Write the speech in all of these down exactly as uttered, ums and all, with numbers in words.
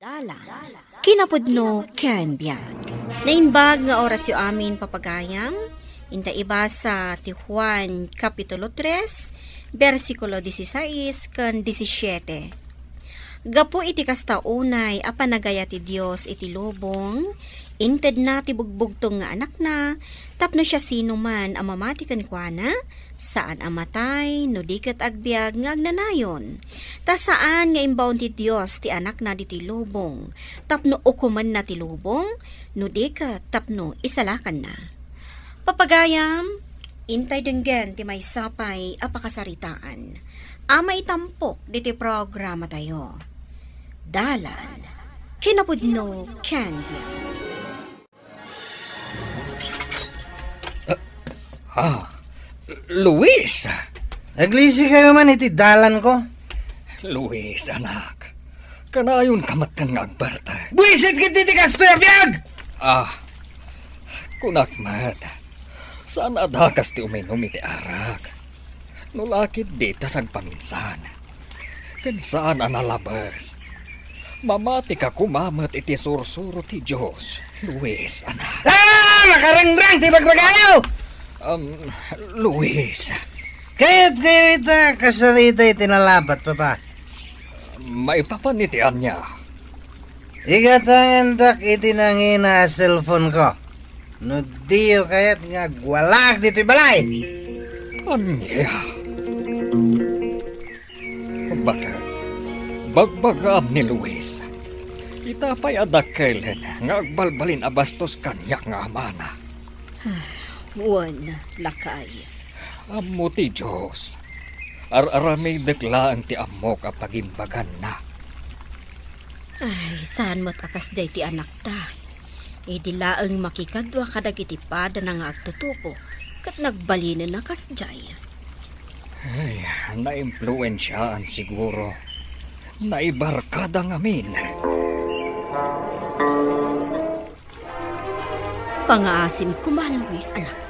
Dalan, kinapudno ken biag. Naimbag nga orasyo amin, papagayam. Inta ibasa ti Juan Kapitulo tres, bersikulo dieciséis ken diecisiete. Gapu iti kasta unay a panagayat ti Dios iti lubong, intedna ti bugbugtong nga Anakna tapno siasinoman a mamati kenkuana, saan a matay, no di ket agbiag nga agnanayon. Ta saan nga imbaon ti Dios ti Anakna ditoy lubong tapno ukomenna ti lubong, no di ket tapno isalakanna. Papagayam, intay denggen ti maysa pay a pakasaritaan a maitampok ditoy programatayo. Dalan, kinapudno ken biag. Ah, Luis! Aglisi kayo man iti dalan ko. Luis, anak. Kanayon ka met nga agbarta. Buisit ket iti kastoy a biag! Ah, kunak met. Saan a dakas ti uminom iti arak. No la ket dita sagpaminsan. Ken saan a nalabes. Mamati ka koma met iti sursuro ti Dios, Luis, anak. Ah! Makarangrang ti bagbagayo! Um, Luis. Kayat kayo ita kasarita iti nalabat, Papa. Maipapan iti ania? Igatangandak iti nangina a cellphone ko. No diyo kayat nga agwalaak ditoy balay. Ania? Baket, bagbagaam ni Luis. Ita pay a dakkel nga agbalbalin a bastos kaniak nga amana. Wen, lakay. Ammo ti Dios. Ar-aramidek laeng ti ammok a pagimbaganna. Ay, saan met a kasdiay ti anakta. Idi laeng makikadua kadagiti padana nga agtutubo, ket nagbalinenna kasdiay. Ay, naimpluensiaan siguro. Naibarkada ngamin. Pangaasim koma, Luis, anakko.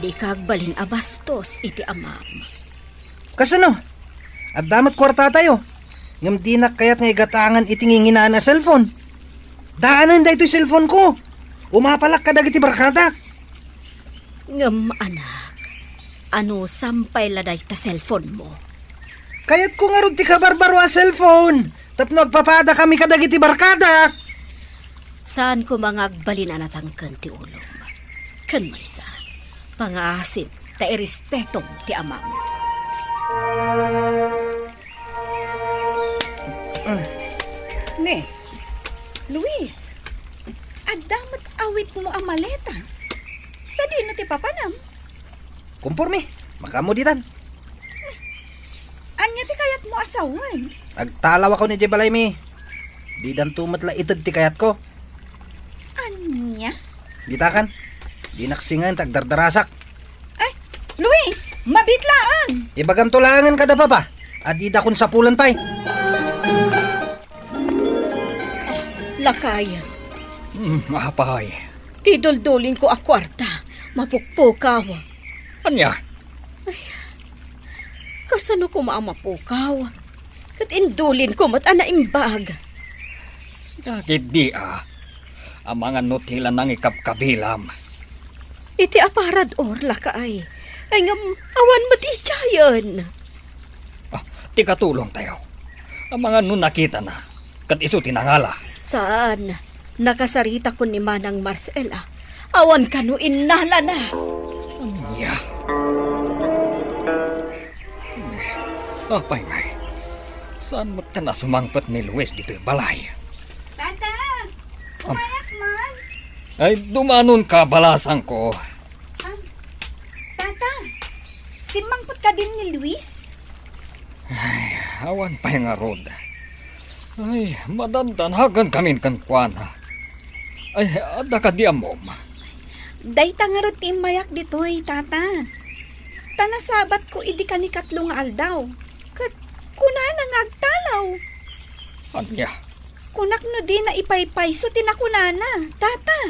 Dika agbalin a bastos iti amam. Kasano? Adda met kuartatayo, ngem dinak kayat nga igatangan iti nginginaan a cellphone. Daanen daytoy cellphone ko. Umapalak kadagiti barkadak. Ngem, anak, anusam pay la dayta cellphone mo? Kayatko ngarud ti kabarbaro a cellphone tapno agpapadakami kadagiti barkadak. Saan koma nga agbalin a natangken ti ulom. Ken maysa, pangaasim ta irespetom ti amam. Ne, Luis, adda met awitmo a maleta. Sadino ti papanam? Kumporme, makaammo ditan. Ania ti kayatmo a sawen? Agtalawakon idiay balaymi. Didanto met la ited ti kayatko. Ania? Ditakan, dinak singen ta agdardarasak. Ay, Luis, mabiit laeng. Ibagamto laengen kada papa a didakon sapulan pay. Lakay. Mm, apay. Ti duldulinko a kuarta, mapukpukaw. Ania? Ay, kasano koma a mapukaw? Ket indulinko met a naimbag. Sakit di a. Amangan no ti la nangikabkabilam. Iti aparador, lakay. Ay, ngem awan met idiayen. Ah, ti katulongtayo. Amangan no nakitana, ket isu ti nangala. Saan? Nakasaritakon ni Manang Marcela. Awan kano innalana. Ania? Apay ngay? Saan met a sumangpet ni Luis ditoy balay? Tata! Am- Umayak man! Ay, dumanonka, balasangko. Am, Tata, simmangpet kadin ni Luis? Ay, awan pay ngarud. Ay, madandanagan kamin kenkuana. Ay, adda kadi ammom? Dayta ngarud ti immayak ditoy, Tata. Ta nasabatko idi kanikatlo nga aldaw. Ket kunana nga agtalaw. Ania? Kunak no dina ipaypayso ti nakunana, Tata.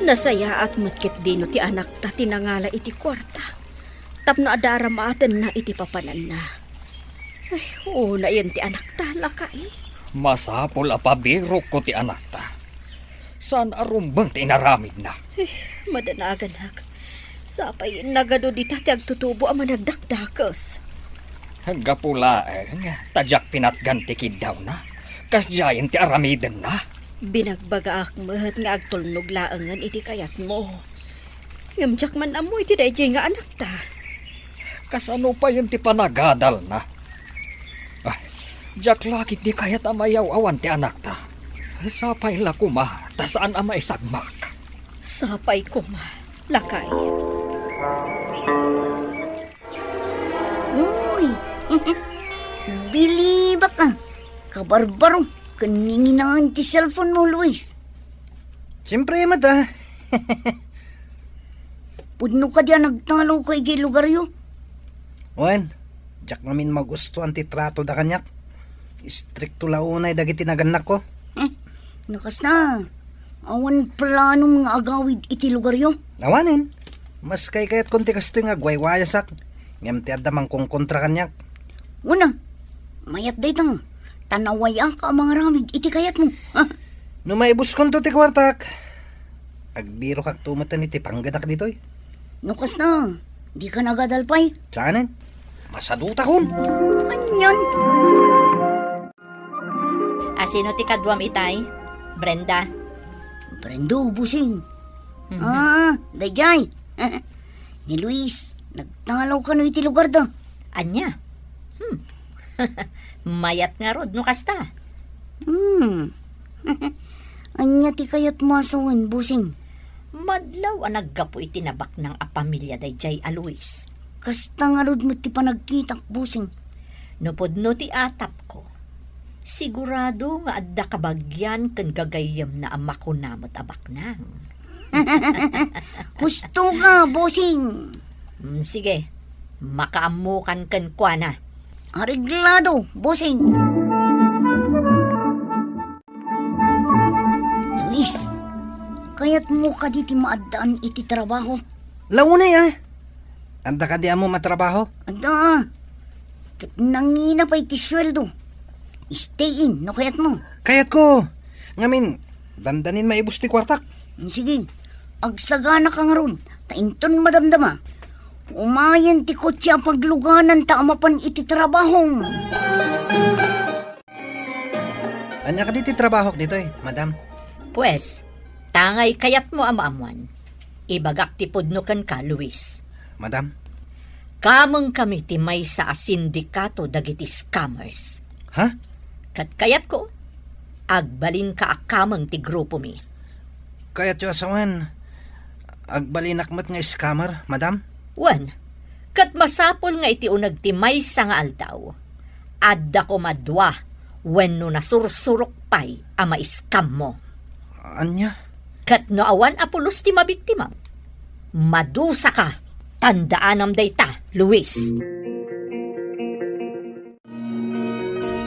Nasayaat met ketdino ti anakta ti nangala iti kuarta tapno adda aramatenna iti papananna. Unayen ti anakta, lakay. Masapul a pabirokko ti anakta. Saan a rumbeng ti inaramidna. Eh, madanaganak. Sapay nagadu dita ti agtutubo a managdakdakes. Gapu laeng ta diak pinatgan ti kiddawna. Kasdiayen ti aramidenna. Binagbagaak met nga agtulnog laengen iti kayatmo. Ngem diak man ammo iti daydiay nga anakta. Kasano payen ti panagadalna? Ah, diak la ketdi kayat a mayaw-awan ti anakta. Sapay la koma ta saan a maisagmak. Sapay koma, lakay. Uy! Bilibak a! Kabarbaro ken ninginangan ti cellphone mo, Luis. Siyempre met, a. Pudno kadi a nagtalawka idiay lugaryo? Wen, diak ngamin magustuan ti tratoda kaniak. Istrikto la unay dagiti nagannakko. Eh, no kasta, awan planom nga agawid iti lugaryo? Awanen. Maski kayatkon ti kastoy nga agwaywayasak, ngem ti adda mangkonkontra kaniak. Una, mayat dayta, ta nawayaak a mangaramid iti kayatmo. No maibuskonto ti kuartak, agbirokakto metten iti panggedak ditoy. No kasta, dika nagadal pay? Saanen? Masadutakon. Anian? Asino ti kaduam itay? Brenda? Brenda, bossing. Mhm. Ah, daydiay. Ni Luis, nagtalaw kano iti lugarda. Ania? Hmm. Mayat ngarud no kasta. Hmm. Ania ti kayatmo a sawen, bossing? Madlaw a naggapu iti nabaknang a pamilia daydiay a Luis. Kasta ngarud met ti panagkitak, bossing. No pudno ti atapko, sigurado nga adda kabagian ken gagayyemna a makuna met a baknang. Hustoka, bossing. Mm, sige, makaammokan kenkuana. Areglado, bossing. Luis, kayatmo kadi ti maaddaan iti trabaho? Launay, a. Adda kadi ammom a trabaho? Adda. Ket nangina pay ti sueldo. Stay in, no kayatmo. Kayatko. Ngamin, dandanin maibus ti kuartak. Sige, agsaganaka ngarud, ta inton madamdama, umayen ti kotse a paglugananta a mapan iti trabahom. Ania kadi ti trabahok ditoy, madam? Pues, tangay kayatmo a maammuan, ibagak ti pudno kenka, Luis. Madam? Kamengkami ti maysa a sindikato dagiti scammers. Ha? Ket kayatko, agbalinka a kameng ti grupomi. Kayatyo a sawen, agbalinak met nga scammer, madam? Wen, ket masapul nga iti uneg ti maysa nga aldaw, adda koma dua wenno nasursurok pay a maiskammo. Ania? Ket no awan a pulos ti mabiktimam, madusaka, tandaanam dayta, Luis.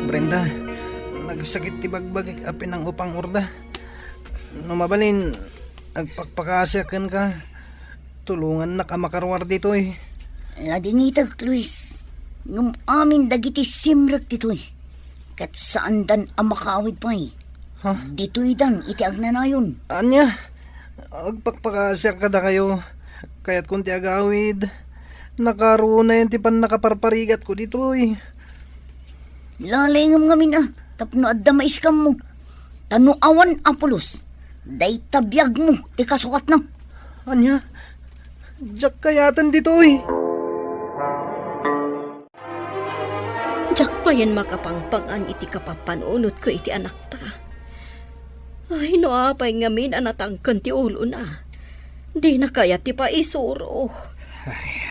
Brenda, nagsakit ti bagbagik a pinang-upang orda. No mabalin, agpakpakaasiak kenka. Tulongannak a makaruar ditoy. Ladingitek, Luis. Ngem amin dagiti simrek ditoy, ket saandan a makaawid pay. Ha? Ditoydan iti agnanayon. Ania? Agpakpakaasiak kadakayo. Kayatkon ti agawid. Nakarunayen ti pannakaparparigatko ditoy. Lalengem ngamin a, tapno adda maiskammo. Ta no awan a pulos, dayta biagmo ti kasukatna. Ania? Diak kayaten ditoy. Diak payen makapangpangan iti kapapanunotko iti anakta. Ay, no apay ngamin a natangken ti ulona, dina kayat ti paisuro. Ay,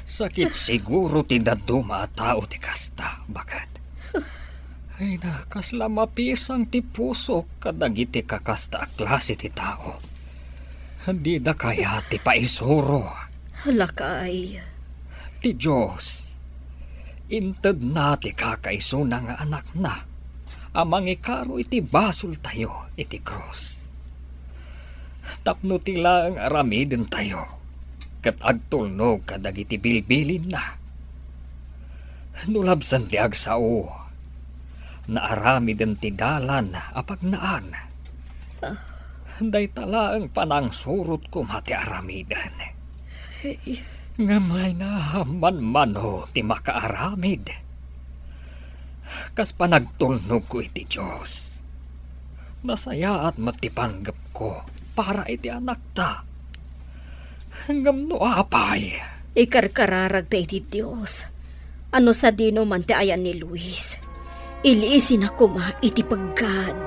sakit siguro ti dadduma a tao ti kasta, baket. Ay na, kasla mapisang ti pusok kadagiti kakasta a klase ti tao. Dida kayat ti paisuro. Lakay. Ti Dios, intedna ti kakaisuna nga Anakna a mangikaro iti basoltayo iti krus. Tapno ti laeng aramidentayo ket agtulnog kadagiti bilbilinna. No labsen ti agsao, naaramiden ti dalan a pagnaan. Dayta laeng panangsurot koma ti aramiden. Ngem ay na, manmano ti makaaramid. Kas panagtulnogko iti Dios, nasayaat met ti panggepko para iti anakta. Ngem no apay? Ikarkararagta iti Dios a no sadino man ti ayan ni Luis, iliisina koma iti peggad.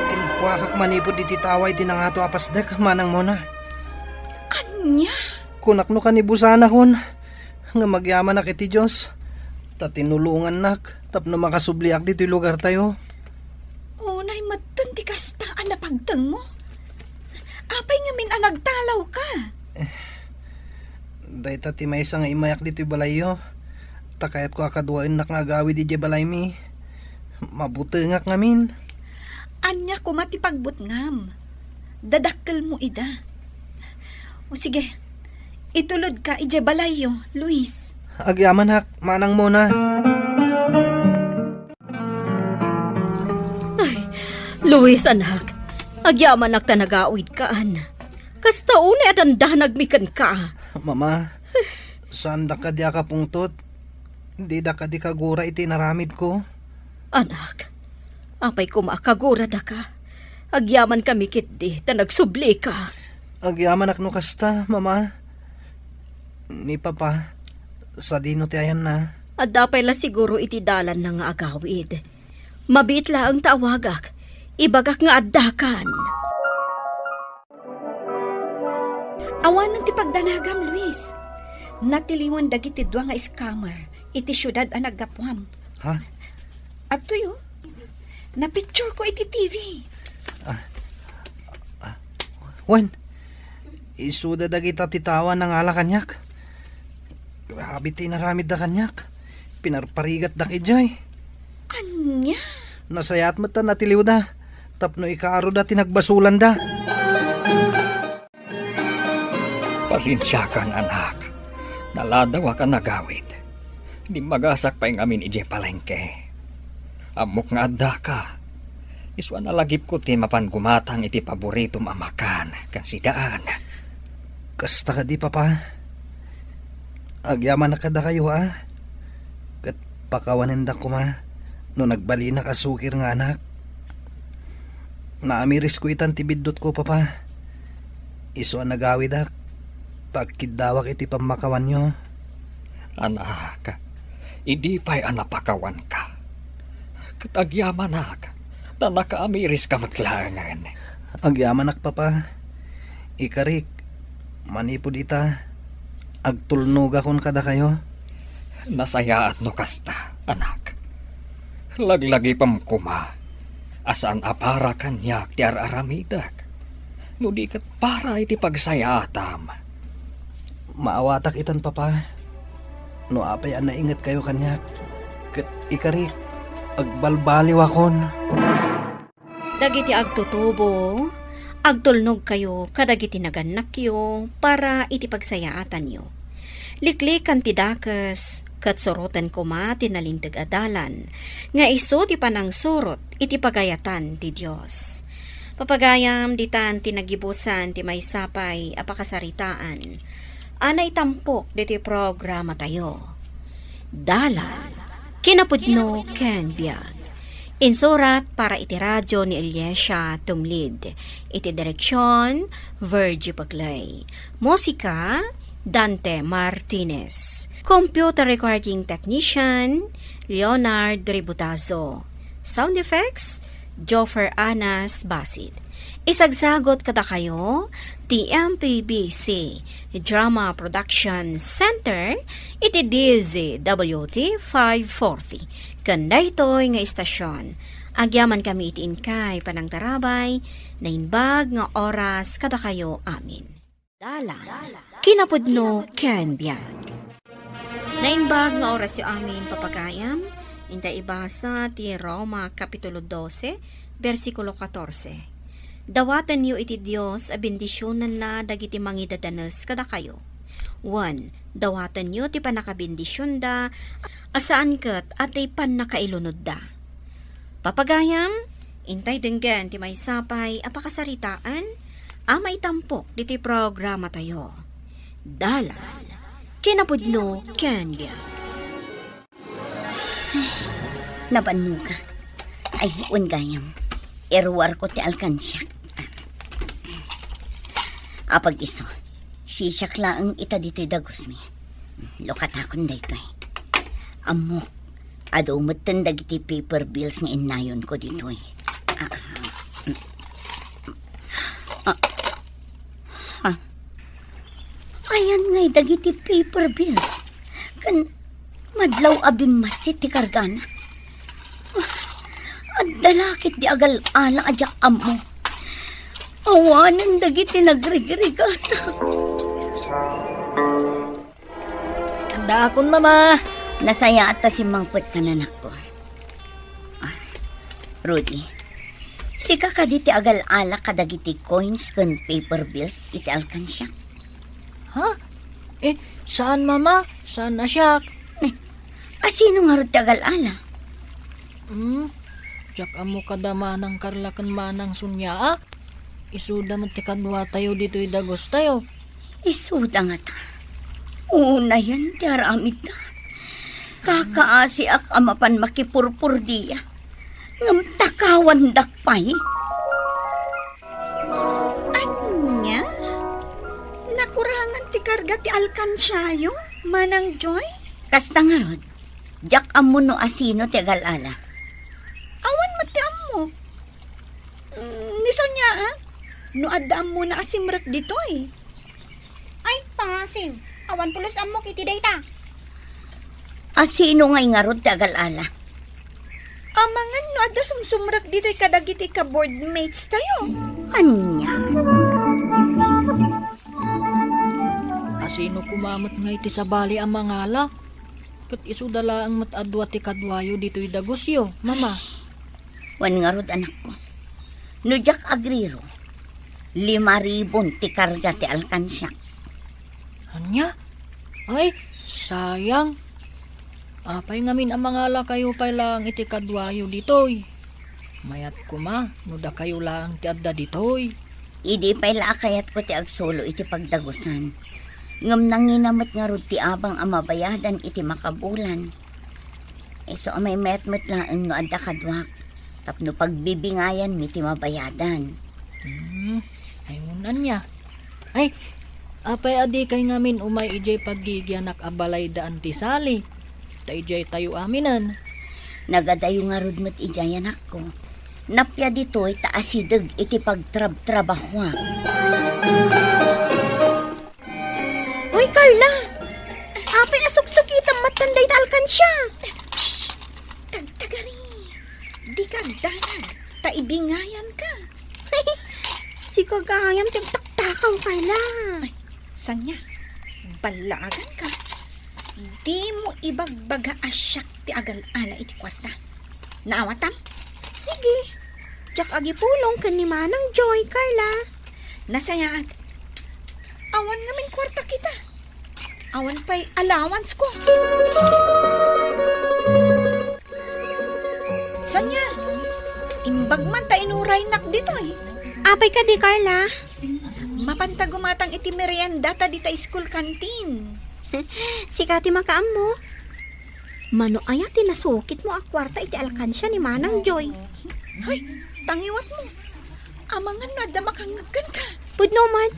Timpuakak manipud iti tawa iti nangato a pasdek, Manang Mona. Ania? Kunak no kanibusanakon, nga magyamanak iti Dios, ta tinulongannak tapno makasubliak ditoy lugartayo. Unay metten ti kasta a napagtengmo. Apay ngamin a nagtalawka? Dayta ti maysa nga immayak ditoy balayyo, ta kayatko a kaduaennak nga agawid idiay balaymi. Mabutengak ngamin. Ania koma ti pagbutngam? Dadakkelmo ida. O sige, itulodka idiay balayyo, Luis. Agyamanak, Manang Mona. Ay, Luis, anak, agyamanak ta nagawidkan. Kasta unay a dandanagmi kenka. Mama, saandak kadi a kapungtot? Didak kadi kagura iti inaramidko? Anak, apay koma a kaguradaka? Agyamankami ketdi ta nagsublika. Agyamanak no kasta, Mama. Ni Papa, sadino ti ayanna? Adda pay la siguro iti dalanna nga agawid. Mabiit laeng ta awagak. Ibagak nga addakan. Awanen ti pagdanagam, Luis. Natiliwan dagiti dua nga scammer iti siudad a naggapuam. Ha? Adtoy, o. Napictureko iti T V. Ah. Ah. Wen, isuda dagita ti tawa nangala kaniak. Grabe ti inaramidda kaniak. Pinarparigatdak idiay. Ania? Nasayaat met ta natiliwda tapno ikaroda ti nagbasolanda. Pasensiakan, anak. Naladawak a nagawid. Dimmagasak pay ngamin idiay palengke. Ammok nga addaka. Isu a nalagipko ti mapan gumatang iti paboritom a makan ken sidaan. Kasta kadi, Papa? Agyamanak kadakayo, a? Ket pakawanendak koma no nagbalinak a sukir nga anak. Naamirisko itan ti biddutko, Papa. Isu a nagawidak, ta agkiddawak iti pammakawanyo. Anak, idi pay a napakawanka, ket agyamanak, ta nakaamiriska met laengen. Agyamanak, Papa. Ikarik, manipud ita, agtulnogakon kadakayo. Nasayaat no kasta, anak. Laglagipem koma a saan a para kaniak ti ar-aramidek, no di ket para iti pagsayaatam. Maawatak itan, Papa, no apay a naingetkayo kaniak, ket ikarik, agbalbaliwakon. Dagiti agtutubo, agtulnogkayo kadagiti nagannakyo para iti pagsayaatanyo. Liklikan ti dakes, ket suroten koma ti nalinteg a dalan, nga isu ti panangsurot iti pagayatan ti Dios. Papagayam, ditan ti nagibusan ti maysa pay a pakasaritaan a naitampok ditoy programatayo. Dalan, kinapudno ken biag. Insurat para iti radio ni Eliesa Tumlid. Iti direksion, Virgie Paclay. Musika, Dante Martinez. Computer recording technician, Leonard Ributazo. Sound effects, Joffer Anas Basit. Isagsagot kadakayo ti M P B C Drama Production Center iti D Z W T five forty. Ken daytoy nga istasyon, agyamankami iti inkay panangtarabay, naimbag nga oras kadakayo amin. Dalan, kinapudno ken biag. Naimbag nga oras ti amin, papagayam, inta ibasa ti Roma Kapitulo dose, bersikulo katorse. Dawatenyo iti Dios a bendisionanna dagiti mangidadanes kadakayo. Wen, dawatenyo ti pannakabendisionda a saan ket a ti pannakailunodda. Papagayam, intay denggen ti maysa pay a pakasaritaan a maitampok ditoy programatayo. Dalan, kinapudno ken biag. Nabannogak. Ay, wen gayam. Iruarko ti alkansiak. Apag isu, sisiak laeng ita ditoy dagusmi. Lukatakon daytoy. Ammok, adu metten dagiti paper bills nga innayonko ditoy. Ah, ah, ah. Ayan ngay dagiti paper bills. Ken madlaw a bimmassit ti kargana. Adda la ketdi agal-ala a diak ammo. Awanen dagiti nagrigrigatak. Addaakon, Mama. Nasayaat ta simmangpetka, anakko. Ah, Rudy, sika kadi ti agal-ala kadagiti coins ken paper bills iti alkansiak? Ha? Eh, saan, Mama? Saan a siak? Ne, asino ngarud ti agal-ala? Hmm? Diak ammo kada Manang Carla ken Manang Sonia, a? Isuda met ti kaduatayo ditoy dagustayo. Isuda ngata. Unayen ti aramidda. Kakaasiak a mapan makipurpurdia. Ngem takawandak pay. Ania? Nakurangan ti karga ti alkansiayo, Manang Joy? Kasta ngarud, diak ammo no asino ti agal-ala. Awan met ti ammok. Mm, ni Sonia, a? No adda ammona a simrek ditoy? Ay, pangasim. Awan pulos ammok iti dayta. Asino ngay ngarud ti agal-ala? Amangan no adda sumsumrek ditoy kadagiti ka-boardmates-tayo. Ania? Asino koma met ngay ti sabali a mangala? Ket isuda laeng met a dua ti kaduayo ditoy dagusyo, Mama. Wen ngarud, anakko. No diak agriro, lima ribon ti karga ti alkansiak. Ania? Ay, sayang. Apay ngamin a mangalakayo pay laeng iti kaduayo ditoy? Mayat koma no dakayo laeng ti adda ditoy. Idi pay la a kayatko ti agsulo iti pagdagusan. Ngem nangina met ngarud ti abang a mabayadan iti makabulan. Isu a maymayat met laeng no adda kaduak, tapno pagbibingayanmi ti mabayadan. Hmm, ay, wen ania. Ay, apay a dikay ngamin umay idiay paggigianak a balay da Auntie Sally? Ta idiay tayo aminen. Nagadayo ngarud met idiay, anakko. Napia ditoy ta asideg iti pagtrabtrabahoak. Hoy, Carla! Apay a suksukitam met dayta alkansia? Shh! Tagtagari! Dika agdanag, ta ibingayanka. Sika gayam ti agtaktakaw, Carla. Ay, Sonia, ballaaganka. Dimo ibagbaga a siak ti agal-ala iti kuarta. Naawatam? Sige. Diak agipulong ken ni Manang Joy, Carla. Nasayaat. Awan ngamin kuarta kita. Awan pay allowance ko. Sonia, imbag man ta inuraynak ditoy. Apay kadi, Carla? Mapanta gumatang iti merienda ta dita school canteen. Sika ti makaammo. Mano aya ti nasukitmo a kuarta iti alkansia ni Manang Joy? Hay, tangiwatmo. Amangan no adda makangngeg kenka. Pudno met.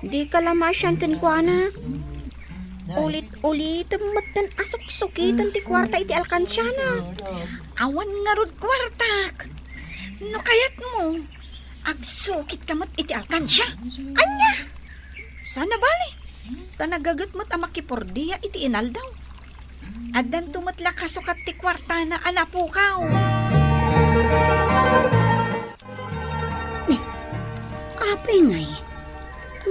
Dika la masian kenkuana. Ulit-ulitem metten a suksukiten ti kuarta iti alkansiana. Awan ngarud kuartak. No kayatmo, agsukitka met iti alkansia. Ania? Saan a bale? Ta nagaget met a makipurdia iti inaldaw. Addanto met la kasukat ti kuartana a napukaw. Ni, apay ngay,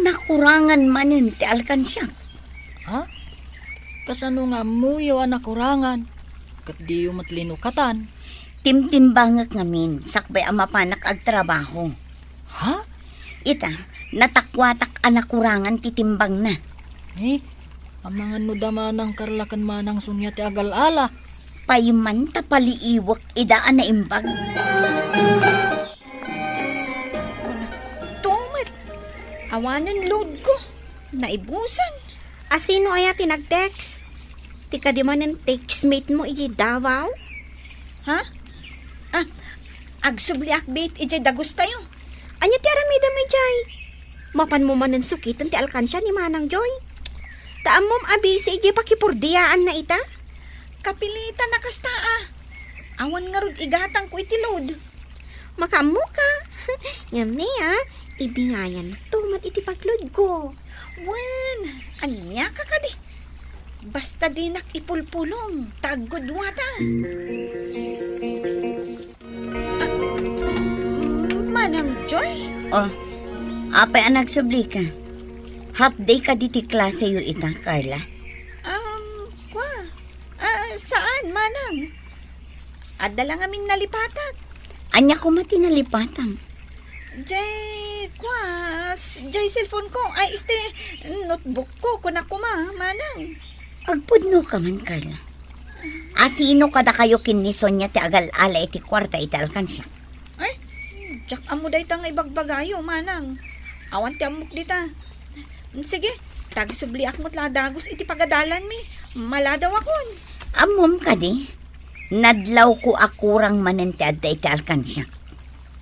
nakurangan manen ti alkansiak. Ha? Kasano nga ammoyo a nakurangan? Ket diyo met linukatan? Timtimbangek ngamin, sakbay a mapanak agtrabaho. Ha? Ita, natakuatak a nakurangan ti timbangna. Eh, amangan no da Manang Carla ken Manang Sonia ti agal-ala. Payman ta paliiwek ida a naimbag. Kunakto met, awanen load ko. Naibusan. A, sino aya ti nag-text? Ti kadi manen textmate mo idiay Davao? Ha? Ah, agsubliak bet idiay dagustayo. Ania ti aramidem idiay? Mapanmo manen sukiten ti alkansia ni Manang Joy. Ta ammom a busy idiay pakipurdiaanna ita? Kapilitan a kasta a. Awan ngarud igatangko iti load. Makaammoka. Ngem ni a, ibingayanto met iti pagloadko. Wen, ania ka kadi? Basta dinak ipulpulong, ta agguduata. Ah, Manang Joy? Oh, apay a nagsublika? Half day kadi ti klaseyo ita, Carla? Um, kwa? Ah, saan, Manang? Adda la ngamin nalipatak. Ania koma ti nalipatam? Jay, kwa, s-, jay cellphone ko, ay, este, notebook ko, kunak koma, Manang. Agpudno ka man, Carla. A, sino kadakayo ken ni Sonia ti agal-ala iti kuarta iti alkansia? Ay, diak ammo dayta nga ibagbagayo, Manang. Awan ti ammok dita. Sige, tagsubliak met la dagus iti pagadalanmi. Maladawakon. Ammom kadi? Nadlawko a kurang manen ti adda iti alkansia.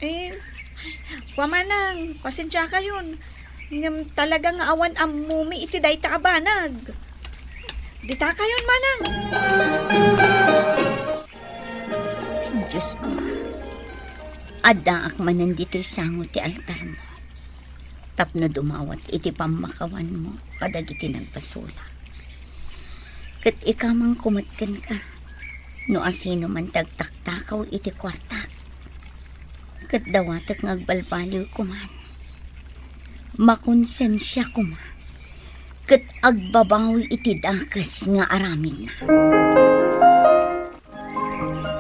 Eh, kwa Manang, pasensiakayon. Ngem talaga nga awan ammomi iti dayta a banag. Ditakayon, Manang. Diosko, addaak manen ditoy sango ti altarmo tapno dumawat iti pammakawanmo kadagiti nagbasol. Ket ikamangko met kenka, no asino man ti agtaktakaw iti kuartak, ket dawatek nga agbalbaliw koman. Makonsensia koma, ket agbabawi iti dakes nga aramidna.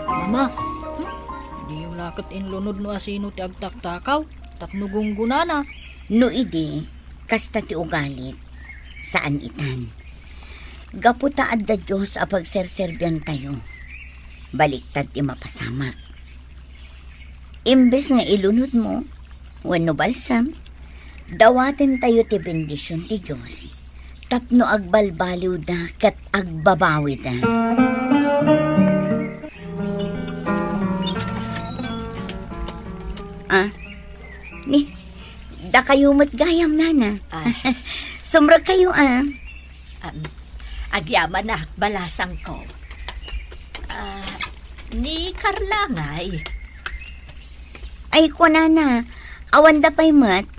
Mama, hmm? Diyo la ket inlunod no asino ti agtaktakaw tapno gunggonana. No idi, kasta ti ugalit, saan itan. Gapu ta adda Dios a pagserserbiantayo, baliktad ti mapasamak. Imbes nga ilunodmo wenno balsam, dawatentayo ti bendision ti Dios tapno agbalbaliwda ket agbabawida. Ah, ni, dakayo met gayam, nana. Ah. Sumrekkayo, ah. Am, agyamanak, balasangko. Ah, ni Carla ngay? Ay, kunana, awanda pay met.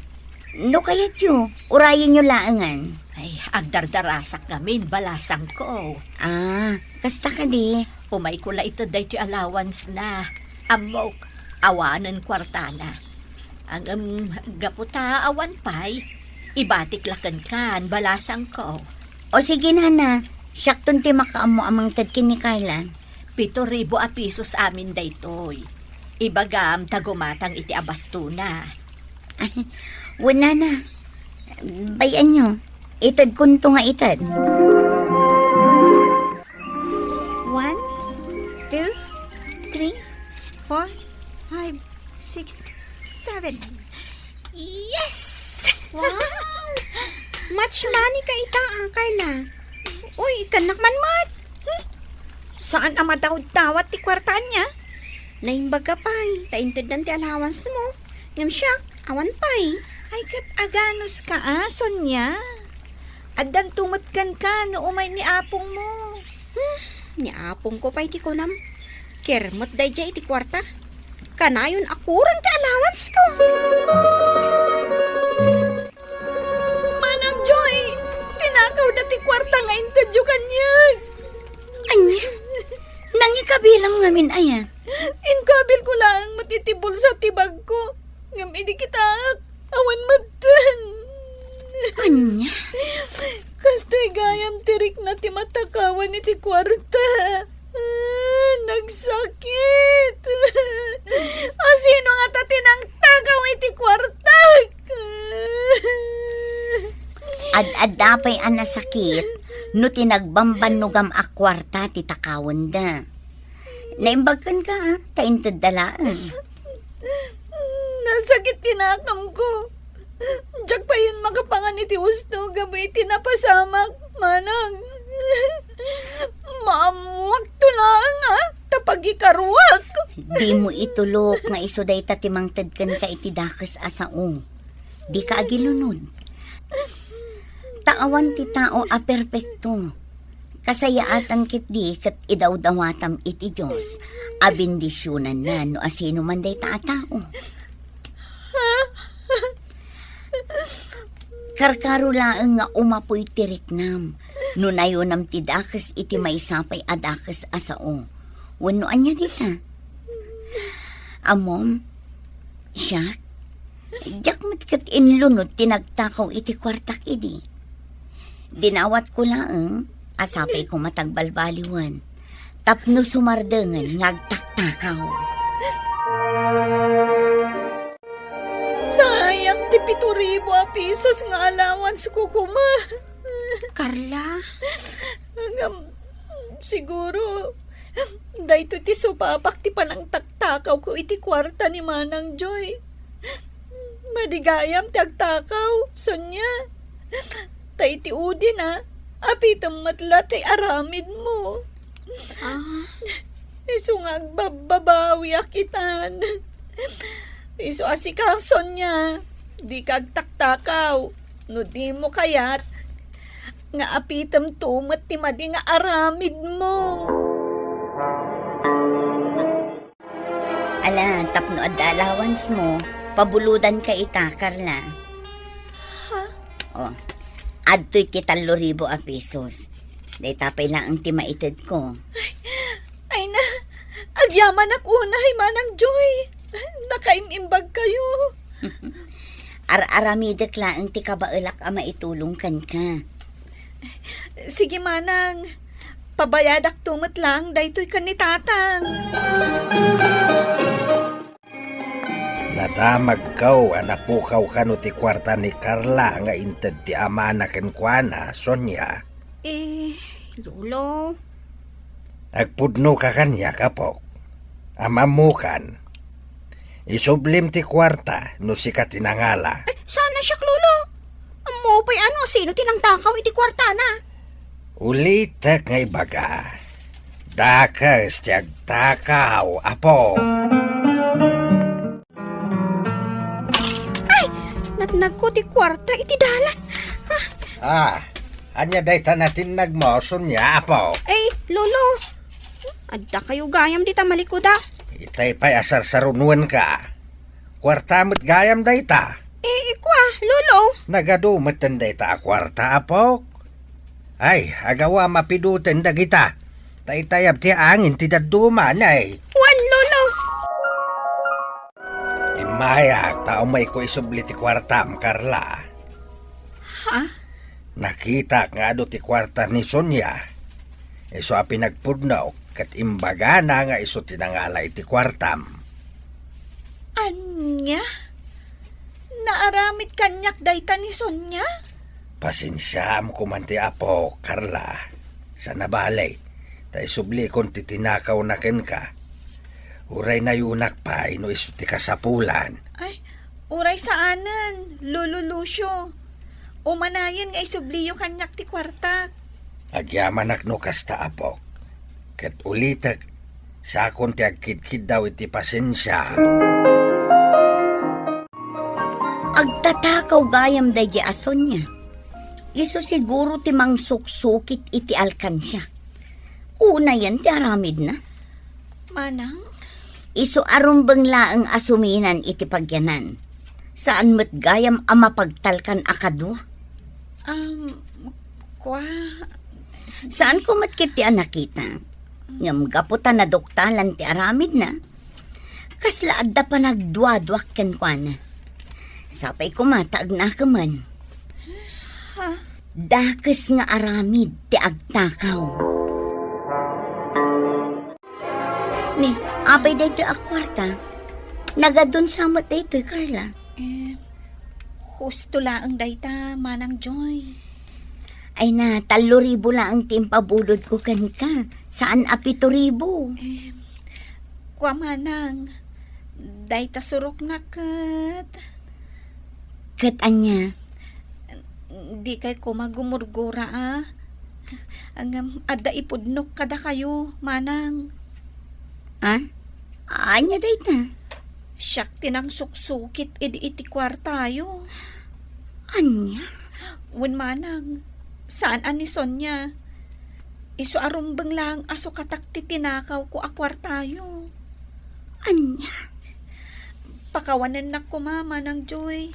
No kayatyo, urayenyo laengen. Ay, agdardarasak ngamin, balasangko. Ah, kasta kadi? Umayko la ited daytoy allowance na. Ammok, awanen kuartana. Ngem gapu ta awan pay, ibatik la kenkan, balasangko. O sige, nana, siakton ti makaammo a mangted ken ni Carla. Pito ribu a pisos amin daytoy. Ibagam ta gumatang iti abastona. Wen, nana, bay-anyo, itedkonto nga ited. One, two, three, four, five, six, seven. Yes! Wow! Much money ka ita, ah, Carla. Uy, ikannak man met. Hmm? Saan a madawdawat ti kuartaan niya? Naimbag ka pay, ta inteddan ti allowance mo. Ngem siak, awan pay. Ay, ket aganus ka, ah, Sonia? Addanto met kenka no umay ni apongmo. Hmm, ni apongko pay ti kunam. Kermet daydiay iti kuarta. Kanayon a kurang ti allowance ko. Manang Joy, tinakawda ti kuarta nga intedyo kaniak. Ania? Nangikabilam ngamin aya? Inkabilko laeng met iti bulsa ti bagko. Ngem idi kitaak, awan metten. Ania? Kastoy gayam ti rikna ti matakawan iti kuarta. Ah, nagsakit. Asino ngata ti nangtakaw iti kuartak? Ad-adda pay a nasakit no ti nagbambannogam a kuarta ti takawenda. Naimbag kenka, a, ta intedda laeng. Nasakit ti nakamko. Diak payen makapangan iti usto gapu iti napasamak, manang. Maammuakto laeng, a, ta pagikaruak. Dimo itulok nga isu dayta ti mangted kenka iti dakes a sao. Dika agilunod. Ta awan ti tao a perpekto. Kasayaatan ketdi ket idawdawatam iti Dios a bendisionanna no asino man dayta a tao. Karkaro laeng nga umapoy ti riknam no nayonam ti dakes iti maysa pay a dakes a sao wenno ania dita. Ammom, siak, diak met ket inlunod ti nagtakaw iti kuartak idi. Dinawatko laeng a sapay koma ti agbalbaliwen tapno sumardengen nga agtaktakaw. Sayang ti pito ribu a pesos nga allowance ko koma. Carla? Ngem, siguro, daytoy ti supapak ti panangtaktakawko iti kuarta ni Manang Joy. Madi gayam ti agtakaw, Sonia. Ta iti udina, apitem met la ti aramidmo. Ah. Isu nga agbabbabawiak itan. Isu a sika, Sonia, dika agtaktakaw. No dimo kayat, nga apitemto met ti madi nga aramidmo. Ala, tapno adda allowance mo, pabulodanka ita, Carla. Ha? O, adtoy ti tallo ribu a pesos. Dayta pay laeng ti maitedko. Ay, ay na, agyamanak unay, Manang Joy. Nakaim-imbag kayo. Ar-aramidek laeng ti kabaelak a maitulong kenka. Sige, Manang. Pabayadakto met laeng daytoy ken ni Tatang. Nadamagko a napukaw kano ti kuarta ni Carla nga inted ti amana kenkuana, Sonia. Eh, Lolo. Agpudnoka kaniak, apok. Ammokan. Isublim ti kuarta no sika ti nangala. Eh, saan a siak, Lolo? Ammo pay a no sino ti nangtakaw iti kuartana. Ulitek nga ibaga. Dakes ti agtakaw, apo. Ay! Natnagko ti kuarta iti dalan. Ah. Ah, ania dayta natinnagmo, Sonia, apo? Ay, Lolo. Adda kayo gayam dita malikudak. Itay pay a sarsarunuenka. Kuarta met gayam dayta. Eh, ikua, Lolo. Nagadu metten dayta a kuarta, apok. Ay, agawa mapiduten dagita. Ta itayab ti angin ti dadduma, nay. Wen, Lolo. Immayak ta umayko isubli ti kuartam, Carla. Ha? Nakitak nga adu ti kuarta ni Sonia. Isu a pinagpudnok ket imbagana nga isu ti nangala iti kuartam. Ania? Naaramid kaniak dayta ni Sonia? Pasensiaam koman ti apo, Carla. Saan a bale, ta isublikon ti tinakawna kenka. Uray nayunak pay no isu ti kasapulan. Ay, uray saanen, Lolo Lucio. Umanayen nga isubliyo kaniak ti kuartak. Agyamanak no kasta, apok. Ket ulitek, sakon ti agkidkiddaw iti pasensia. Agtatakaw gayam daydi a Sonia. Isu siguro ti mangsuksukit iti alkansiak. Unayen ti aramidna. Manang? Isu a rumbeng laeng a suminan iti pagyanan. Saan met gayam a mapagtalkan a kadua. Um, kua? Saanko met ket ti a nakita. Ngem gapu ta naduktalan ti aramidna, kasla adda panagduaduak kenkuana. Sapay koma ta agnakeman. Ha? Dakes nga aramid ti agtakaw. Ni, apay daytoy a kuarta? Nagadun sa met daytoy, Carla? Eh, husto laeng dayta, Manang Joy. Ay na, tallo ribu laeng ti impabulodko kenka. Saan a pito ribu. Em, kua manang, dayta surokna ket. Ket ania? Dikay koma gumurgura a. Ngem adda ipudnok kadakayo, manang. Ah? Ania dayta? Siak ti nangsuksukit idi iti kuartayo. Ania? Wen manang, saan a ni Sonia. Isu a rumbeng laeng a sukatak ti tinakawko a kuartayo. Ania? Pakawanennak koma, Manang Joy.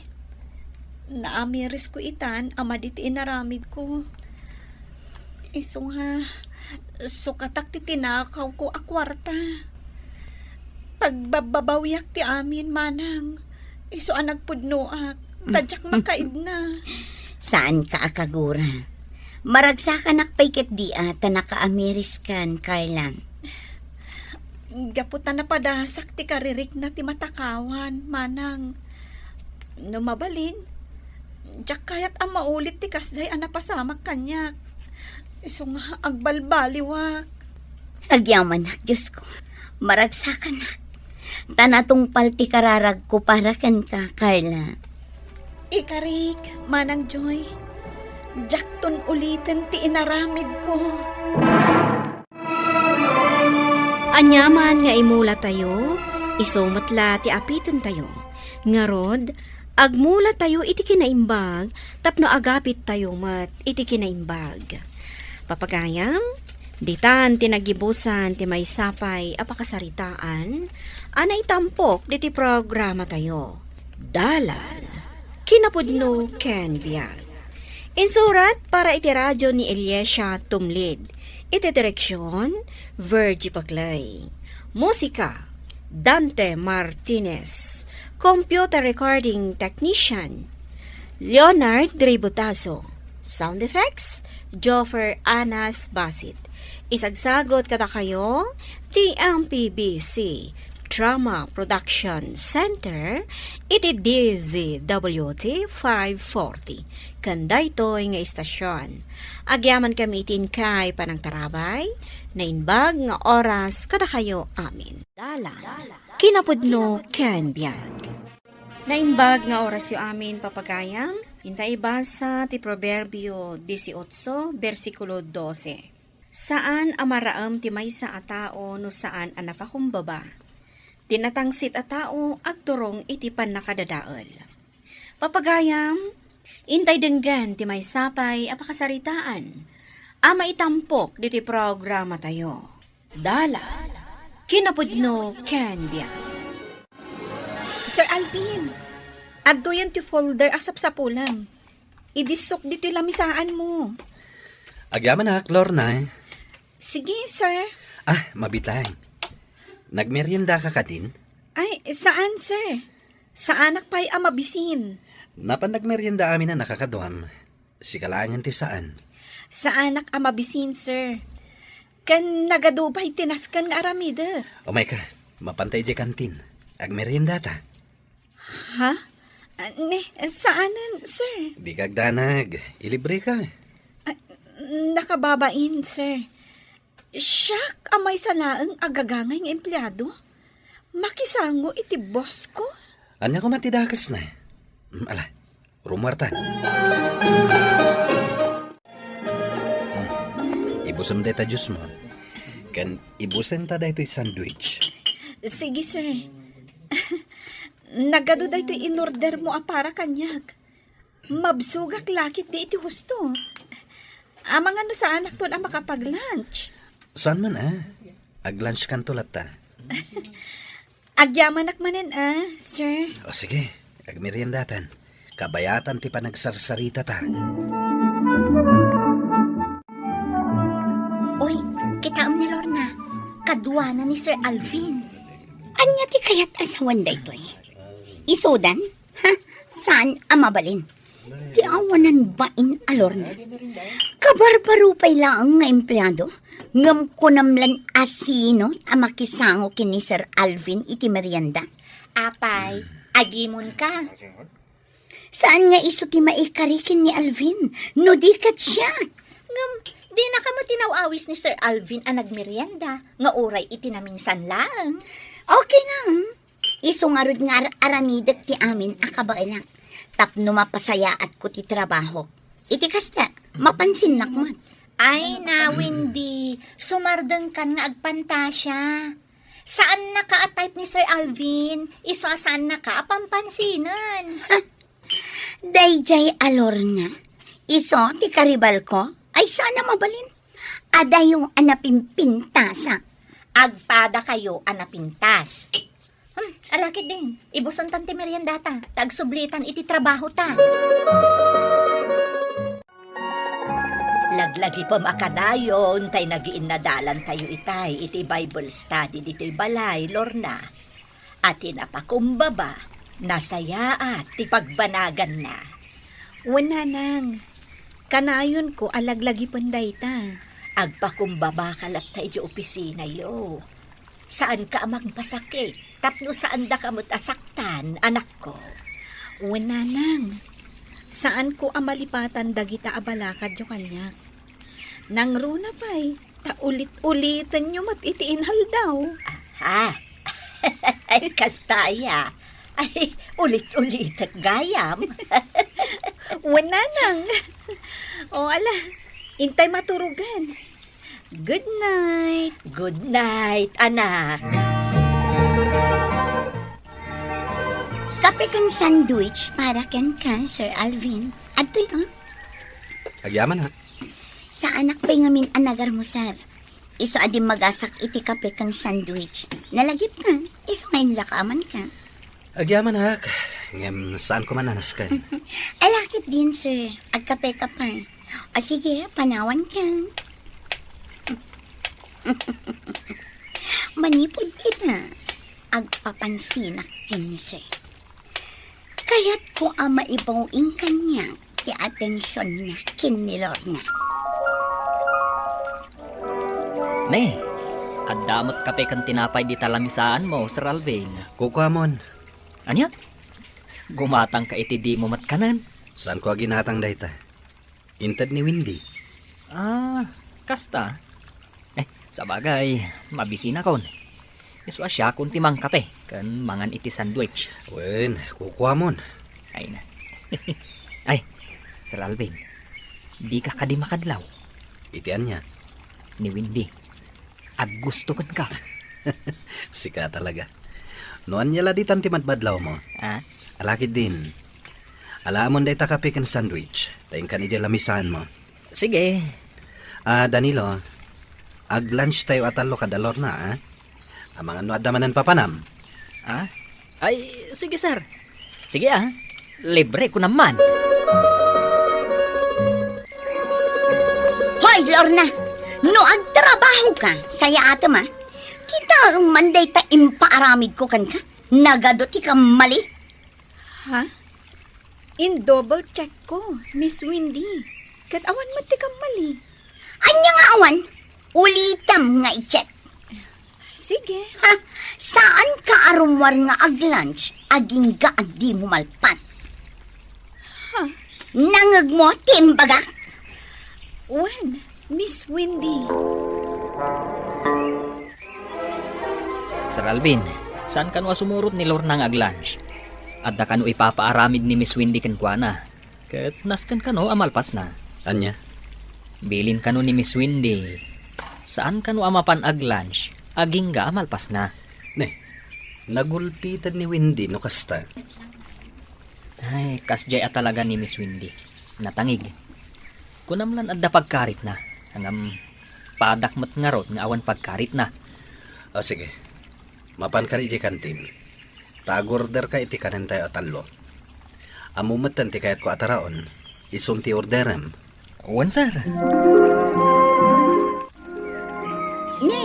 Naamirisko itan a madi ti inaramidko. Isu nga, sukatak ti tinakawko a kuarta. Pagbabbabawiak ti amin, manang. Isu a nagpudnoak, ta diak makaidna. Saanka a kagura. Maragsakanak pay ketdi a ta nakaamiriskan, Carla. Gapu ta napadasak ti karirikna ti matakawan, manang. No mabalin, diak kayat a maulit ti kasdiay a napasamak kaniak. Isu nga agbalbaliwak. Agyamanak, Diosko. Maragsakanak. Ta natungpal ti kararagko para kenka, Carla. Ikarik, Manang Joy. Diakton uliten ti inaramidko. Aniaman nga imulatayo, isu met la ti apitentayo. Ngarud, agmulatayo iti kinaimbag tapno agapittayo met iti kinaimbag. Papagayam, ditan ti naggibusan ti maysa pay a pakasaritaan a naitampok diti programatayo. Dalan, kinapudno ken biag. Insurat para iti radio ni Eliasia Tumlid. Iti direksion, Virgie Paclay. Musika, Dante Martinez. Computer recording technician, Leonard Ributazo. Sound effects, Joffer Anas Basit. Isagsagot kadakayo, T M P B C Drama Production Center, iti D Z W T five forty. Ken daytoy nga istasyon. Agyamankami iti inkay panangtarabay, naimbag nga oras kadakayo amin. Dalan, kinapudno ken biag. Naimbag nga orasyo amin, papagayam, inta ibasa ti Proverbio dieciocho, bersikulo doce. Saan a maraem ti maysa a tao no saan a napakumbaba. Ti natangsit a tao agturong iti pannakadadael. Papagayam, intay denggen ti maysa pay a pakasaritaan a maitampok diti programatayo. Dalan, kinapudno ken biag. Sir Alvin, adtoyen ti folder a sapsapulem. Idissok ditoy lamisaanmo. Agyamanak, Lorna. Sige, sir. Ah, mabitang. Nagmeriendaka kadin? Ay, saan, sir? Saanak pay a mabisin. Napan nagmerienda amin a nakakaduam. Sika laengen ti saan. Saanak a mabisin, sir. Ken nagadu pay ti nasken nga aramidek. Umayka, mapanta idiay kantin. Agmeriendata. Ha? Ah, ne, saanen, sir? Dika agdanag. Ilibreka. Ah, nakababain, sir. Siak a maysa laeng a gagangay nga empleado? Makisango iti boss ko? Ania koma ti dakesna? Mm, ala, rumuartan. Hmm. Ibusem dayta juice mo. Ken ibusenta daytoy sandwich. Sige, sir. Nagadu daytoy in-order mo a para kaniak. Mabsogak la ketdi iti husto. Amangan no saanakton a makapag-lunch. Saan man a? Ag-lunch kanto latta. Agyamanak manen a, sir. O sige, agmeriendatan. Kabayatan ti panagsarsaritata. Oy, kitaem ni Lorna. Kaduana ni Sir Alvin. Ania ti kayat a sawen daytoy? Isudan? Ha? Saan a mabalin? Ti awanan bain a Lorna. Kabarbaro pay laeng nga empleado, ngem kunam lan a sino a makisango ken ni Sir Alvin iti merienda. Apay, agimon ka. Saan nga isu ti maikari ken ni Alvin, no di ket siak? Ngem, dina kamo tinaw-awis ni Sir Alvin a nagmerienda, nga uray iti naminsan laeng. Okay na, hmm? Isu ngarud nga ar-, aramidek ti amin a kabaelak. Tapno mapasayaatko ti trabahok. Iti kasta, mapansinnak met. Ay na, Wendy, sumardengkan nga agpantasia. Saannaka a type ni Sir Alvin, isu a saannaka a pampansinen. Daydiay a Lorna, isu ti karibalko, ay saan a mabalin. Adayo a napimpintasak. Agpadakayo a napintas. Hmm, ala ketdin, ibusontan ti meriendata, ta agsublitan iti trabahota. Laglagipem a kanayon tay nagiinnadalantayo itay iti Bible study ditoy balay, Lorna. A ti napakumbaba, nasayaat ti pagbanaganna. Wen, nanang, kanayonko a laglagipen dayta. Agpakumbabaka latta idiay opisinayo. Saanka a mangpasakit tapno saandaka met a saktan, anakko. Wen, nanang, saanko a malipatan dagita a balakadyo kaniak. Nangruna pay, ta ulit-ulitenyo met iti inaldaw. Aha. Ay, kasta aya. Ay, ulit-ulitek gayam. Wen, nanang. O, ala, intay maturogen. Good night. Good night, anak. Kape ken sandwich para kenka, Sir Alvin. Adtoy, ah. Agyaman, ha? Saanak pay ngamin a nagarmusar. Isu a dimmagasak iti kape ken sandwich. Nalagipka, isu nga inlakamanka. Agyaman, ak. Ngem, saanko man a nasken. Ala ketdin, sir. Agkapeka pay. O sige, panawanka. Manipud ita, agpapansinak ken sir. Kayatko a maibaw-in kaniak ti atensionna ken ni Lorna. Ne, adda met kape ken tinapay dita lamisaanmo, Sir Alvin. Kukuamon. Ania? Gumatangka iti dimo met kanen? Saanko a ginatang dayta. Inted ni Wendy. Ah, kasta? Eh, sabagay, mabisinakon. Isu a siakon ti mangkape ken mangan iti sandwich. Wen, kukuamon. Ay na. Ay, Sir Alvin, dika kadi makadlaw? Iti ania? Ni Wendy. Aggusto kenka. Sika talaga. No ania la ditan ti madmadlawmo? Ah? Ala ketdin. Alaamon dayta kape ken sandwich. Ta inkan idiay lamisaanmo. Sige. Ah, Danilo, ag-lunch tayo a tallo kad Lorna, ah? Amangan no adda manen papanam. Ah? Ay, sige, sir. Sige, ah. Libre ko naman. Hoy, Lorna! No agtrabaho ka, sayaatem, ah. Kitaem man dayta impaaramid ko kenka. Nagadu ti kammali. Ha? In-double check ko, Miss Wendy. Ket awan met ti kammali. Ania nga awan? Ulitem nga i-check. Sige. Ha? Saanka a rummuar nga ag-lunch agingga a dimo malpas? Ha? Nangngegmo ti imbagak? Wen, Miss Wendy. Sir Alvin, saan kano a sumurot ni Lorna nga ag-lunch? Adda kano ipapaaramid ni Miss Wendy kenkuana. Ket nasken kano a malpasna. Ania? Bilin kano ni Miss Wendy. Saan kano a mapan ag-lunch agingga a malpasna. Ne, nagulpiten ni Wendy no kasta. Ay, kasdiay a talaga ni Miss Wendy. Natangig. Kunam lan adda pagkaritna. Ngem, padak met ngarud nga awan pagkaritna. O, sige. Mapanka idiay kantin. Ta agorderka iti kanentayo a tallo. Ammom metten ti kayatko a taraon. Isun ti orderem. Wen, sir. Ne,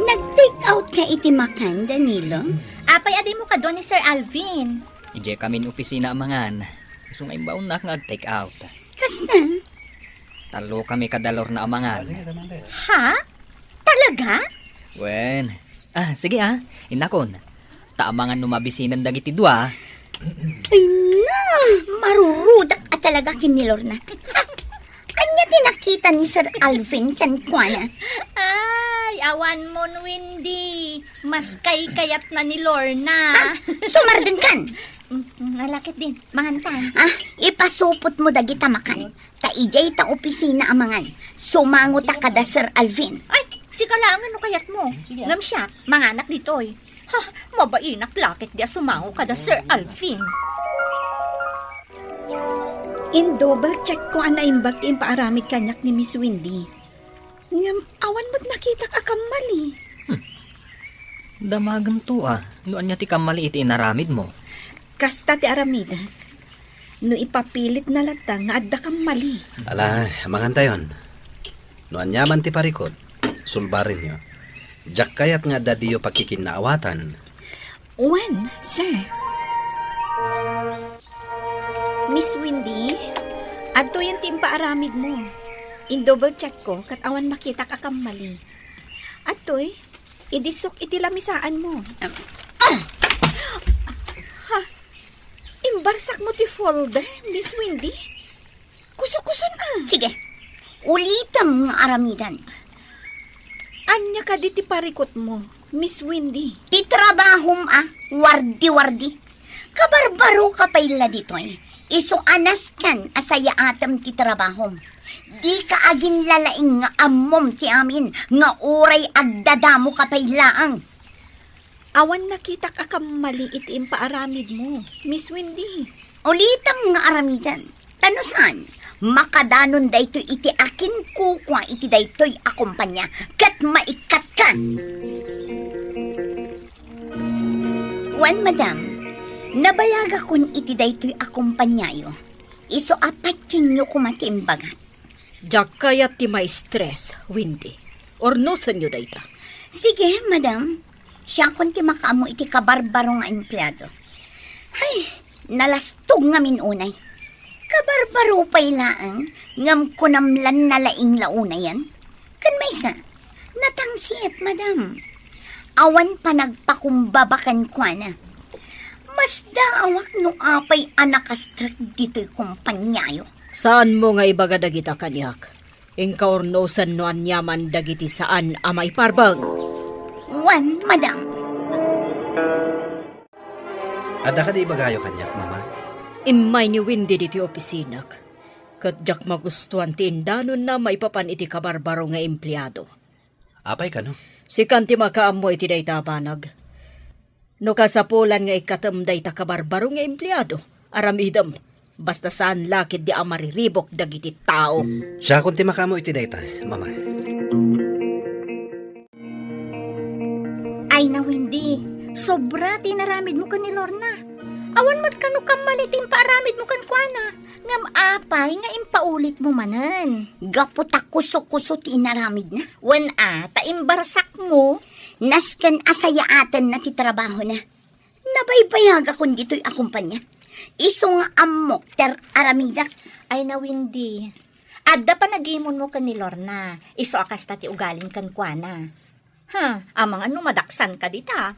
nag-take out ka iti makan, Danilo? Apay a dimo kadua ni Sir Alvin? Idiay kamin opisina a mangan. Isu nga imbaonnak nga ag-take out. Kasna? Tallo kami kada Lorna a mangan. Ha? Talaga? Wen. Ah, sige, ah. Innakon. Ta amangan no mabisinen dagiti dua. Ay na, marurudak a talaga ken ni Lorna. Ha? Ania ti nakita ni Sir Alvin kenkuana? Ay, awan mon, Wendy. Mas kaykayatna ni Lorna. Ah, sumardengkan. Mm, mm, nalakit din. Mangantan. Ah, ipasupotmo dagita makan. Ta idiay ta opisina a mangan, sumango ta kada Sir Alvin. Ay, sika laengen no kayatmo. Ngem siak, manganak ditoy. Ha, mabainak lakit di a sumango kada Sir Alvin. In-double check ko a naimbag ti impaaramid kaniak ni Miss Wendy. Ngem awan met nakitak a kammali. Hmm. Damagem to a, no ania ti kammali iti inaramidmo. Kasta ti aramidek. No ipapilitna latta nga adda kammali. Ala, mangantayon. No ania man ti parikut, sulbarenyo. Diak kayat nga adda diyo pakikinnaawatan. Wen, sir. Miss Wendy, adtoyen ti impaaramidmo. In-double check ko, ket awan makitak a kammali. Adtoy, idisok iti lamisaanmo. Ah! Ha? Imbarsakmo ti folder, Miss Wendy? Kusukuson a. Sige, ulitem nga aramidan. Ania kadi ti parikutmo, Miss Wendy? Ti trabahom a, wardi-wardi. Kabarbaro ka pay la ditoy. Isu a nasken a sayaatem ti trabahom. Di ka aginlalaing nga ammom ti amin nga uray agdadamo ka pay laeng. Awan nakitak a kammali iti impaaramidmo, Miss Wendy. Ulitem nga aramidan. Ta no saan, makadanon daytoy iti akinkukua iti daytoy a kompania ket maikkatka. Wen, madam, nabayagakon iti daytoy a kompaniayo. Isu a patienyo koma ti imbagak. Diak kayat ti ma-stress, Wendy. Urnosenyo dayta. Sige, madam. Siakon ti makaammo iti kabarbaro nga empleado. Ay, nalastog ngamin unay. Kabarbaro pay laeng, ngem kunam lan nalaing la unayen. Ken maysa, natangsit, madam. Awan panagpakumbaba kenkuana. Masdaawak no apay a nakastrek ditoy kompaniayo. Saanmo nga ibaga dagita kaniak? Inka urnosen no aniaman dagiti saan a maiparbeng. Wen, madam. Adda kadi ibagayo kaniak, mama? Immay ni Wendy ditoy opisinak. Ket diak magustuan ti indanonna maipapan iti kabarbaro nga empleado. Apay kano? Sikan ti makaammo iti dayta a banag. No kasapulan nga ikkatem dayta kabarbaro nga empleado, aramidem, basta saan la ketdi a mariribuk dagiti tao. Siakon ti makaammo iti dayta, mama. Ay na, Wendy, sobra ti inaramidmo ken ni Lorna. Awan met kano kammali ti impaaramidmo kenkuana. Ngem apay nga impaulitmo manen? Gapu ta kuso-kuso ti inaramidna. Wen a, ta imbarsakmo. Nasken a sayaatenna ti trabahona. Nabaybayagakon ditoy a kompania. Isu nga ammok ti ar-aramidak. Ay na, Wendy. Adda panagimonmo ken ni Lorna. Isu a kasta ti ugalim kenkuana. Ha, amangan no madaksanka dita.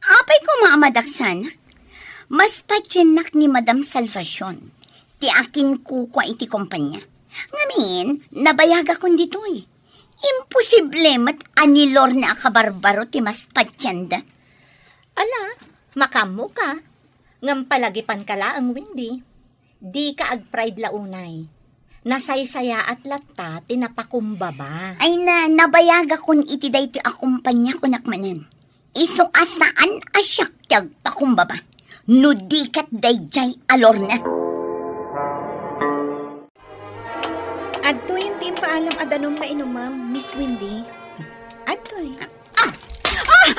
Apay koma a madaksanak? Mas patiennak ni Madam Salvacion ti akinkukua iti kompania. Ngamin, nabayagakon ditoy. Imposible met a ni Lorna a kabarbaro ti mas patienda. Ala, makaammoka. Ngem palagipanka laeng, Wendy. Dika agpride la unay. Nasaysayaat latta ti napakumbaba. Ay na, nabayagakon iti daytoy a kompania, kunak manen. Isu a saan a siak ti agpakumbaba. No di ket daydiay a Lorna. Adtoyen ti impaalam a danum nga inumem, Miss Wendy. Adtoy. Ah! Ah!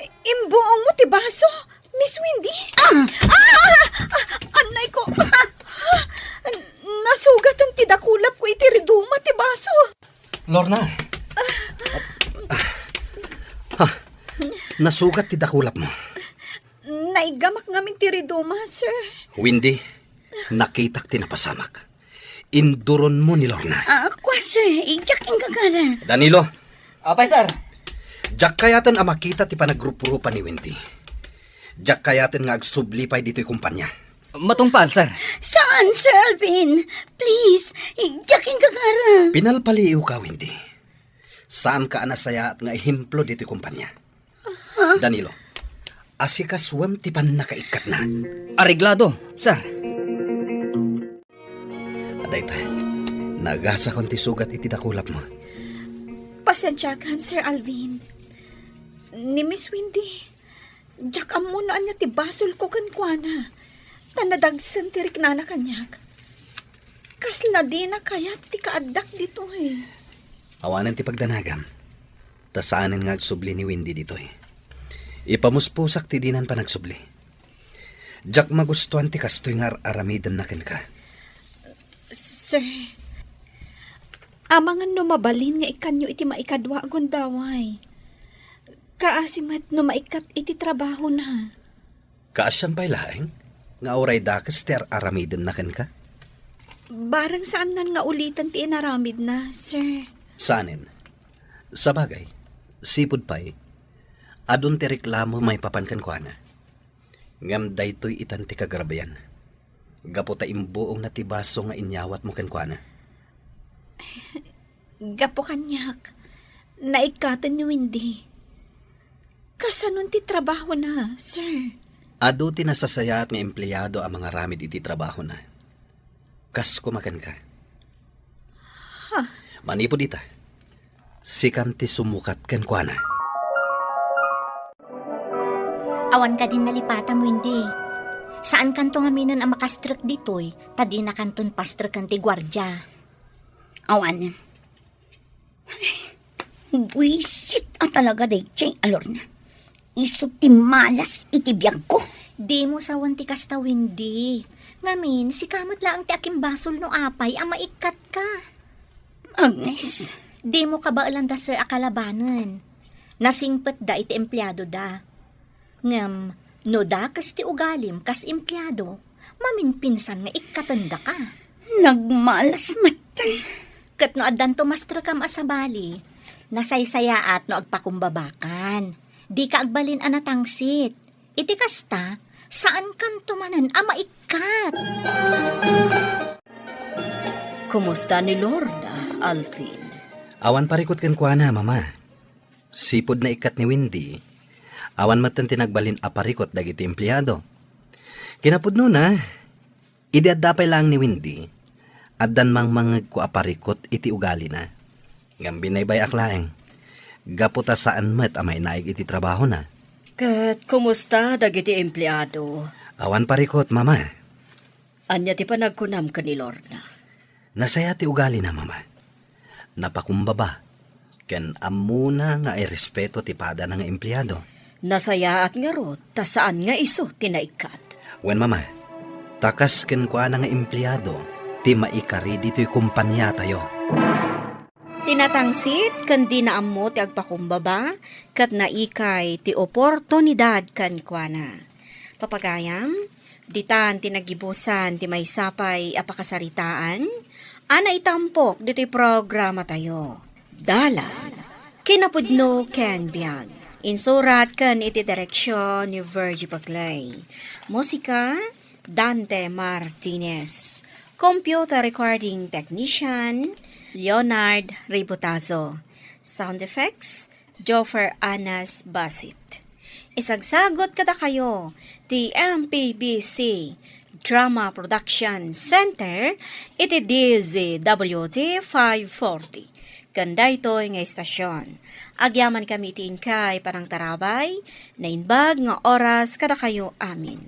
Imbuongmo ti baso, Miss Wendy? Ah! Ah! Ah! Annay ko. Ah! Nasugatan ti dakulap ko iti riduma ti baso. Lorna. Ha, nasugat ti dakulap mo. Naigamak ngamin ti riduma, sir. Wendy, nakitak ti napasamak. Induronmo ni Lorna. Ah, kua, sir. Diak inggagara. Danilo. Apay, sir. Diak kayaten a makita ti panagruprupa ni Wendy. Diak kayaten nga agsubli pay ditoy kumpanya. Matungpal, sir. Saan, Sir Alvin? Please, diak inggagarem. Pinalpaliiwka, Wendy. Saanka a nasayaat nga ehemplo ditoy kompania. Danilo, asikasuem ti pannakaikkatna. Areglado, sir. Adayta, nagasakon ti sugat iti dakulapmo. Pasensiakan, Sir Alvin. Ni Miss Wendy, diak ammo no ania ti basolko kenkuana. Ta nadagsen ti riknana kaniak. Kasla dina kayat ti kaaddak ditoy. Awanen ti pagdanagam. Ta saanen nga agsubli ni Wendy ditoy. Ipamuspusak ti dinan panagsubli. Diak magustuan ti kastoy nga ar-aramidenna kenka. Sir, amangan no mabalin nga ikkanyo iti maikadua a gundaway. Kaasi met no maikkat iti trabahona. Kaasian pay laeng nga uray dakes ti ar-aramidenna kenka? Bareng saannan nga uliten ti inaramidna, sir. Saanen. Sabagay, sipud pay, adun ti reklamo maipapan kenkuana. Ngem daytoy itan ti kagrabian. Gapu ta imbuongna ti baso nga inyawatmo kenkuana. Gapu kaniak, naikkaten ni Wendy. Kasanon ti trabahona, sir? Adu ti nasasayaat nga empleado a mangaramid iti trabahona. Kas kumakenka. Ha? Manipud ita, sikan ti sumukat kenkuana. Awan kadin nalipatam, Wendy. Saankanto ngaminen a makastrek ditoy, ta dinakanton pastreken ti guardia. Awan. Ay, buisit a talaga daydiay a Lorna. Isu ti malas iti biagko. Dimo sawen ti kasta, Wendy. Ngamin, sika met laeng ti akimbasol no apay a maikkatka. Agnes. Dimo kabaelan da Sir a kalabanen. Nasingpetda iti empleadoda. Ngem, no dakes ti ugalim kas empleado, maminpinsan nga ikkatendaka. Nagmalas metten. Ket no addanto mastrekam a sabali, nasaysayaat no agpakumbabakan. Dika agbalin a natangsit. Iti kasta, saankanto manen a maikkat. Kumusta ni Lorna, Alvin? Awan parikut kenkuana, Mama. Sipud naikkat ni Wendy, awan metten ti nagbalin a parikut dagiti empleado. Kinapudnona, idi adda pay laeng ni Wendy, addan mangmangngegko a parikut iti ugalina. Ngem binaybay-ak laeng, gapu ta saan met a mainaig iti trabahona. Ket kumusta dagiti empleado? Awan parikut, Mama. Ania ti panagkunam ken ni Lorna? Nasayaat ti ugalina, Mama. Napakumbaba, ken ammona nga irespeto ti padana nga empleado. Nasayaat ngarud ta saan nga isu ti naikkat. Wen, Mama, ta kas kenkuana nga empleado ti maikari ditoy kompaniatayo. Ti natangsit ken dina ammo ti agpakumbaba ket naikay ti oportunidad kenkuana. Papagayam, ditan ti nagibusan ti maysa pay a pakasaritaan a naitampok ditoy programatayo. Dalan, kinapudno ken biag. Insurat ken iti direksion ni Virgie Paclay. Musika, Dante Martinez. Computer recording technician, Leonard Ributazo. Sound effects, Joffer Anas Basit. Isagsagut kadakayo ti M P B C Drama Production Center iti D Z W T five forty. Ken daytoy nga istasion, agyaman kami iti inkay panangtarabay, naimbag nga oras kadakayo amin.